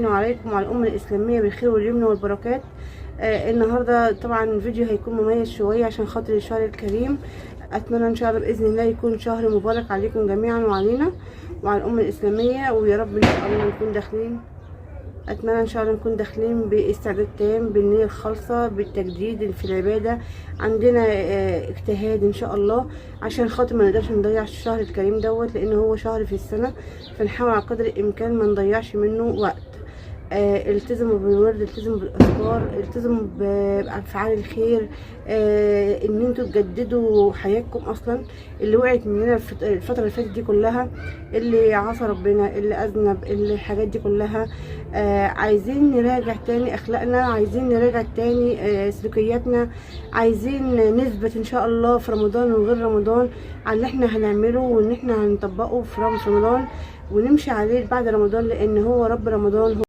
وعليكم وعلى الأمة الإسلامية بالخير واليمن والبركات. النهاردة طبعا الفيديو هيكون مميز شوية عشان خاطر الشهر الكريم. أتمنى إن شاء الله بإذن الله يكون شهر مبارك عليكم جميعا وعلينا وعلى الأمة الإسلامية، ويا رب إن شاء الله نكون داخلين. اتمنى ان شاء الله نكون داخلين باستعداد تام، بالنية الخالصة، بالتجديد في العبادة. عندنا اجتهاد ان شاء الله عشان خاطر ما نقدرش نضيع الشهر الكريم دوت، لان هو شهر في السنة، فنحاول على قدر الامكان ما نضيعش منه وقت. التزموا بالورد، التزموا بالاذكار، التزموا بافعال الخير، ان انتوا تجددوا حياتكم اصلا اللي وقعت مننا الفترة اللي فاتت دي كلها، اللي عصى ربنا، اللي اذنب، اللي الحاجات دي كلها. عايزين نراجع تاني اخلاقنا، عايزين نراجع تاني سلوكياتنا، عايزين نثبت ان شاء الله في رمضان وغير رمضان على اللي احنا هنعمله وان احنا هنطبقه في رمضان ونمشي عليه بعد رمضان، لان هو رب رمضان.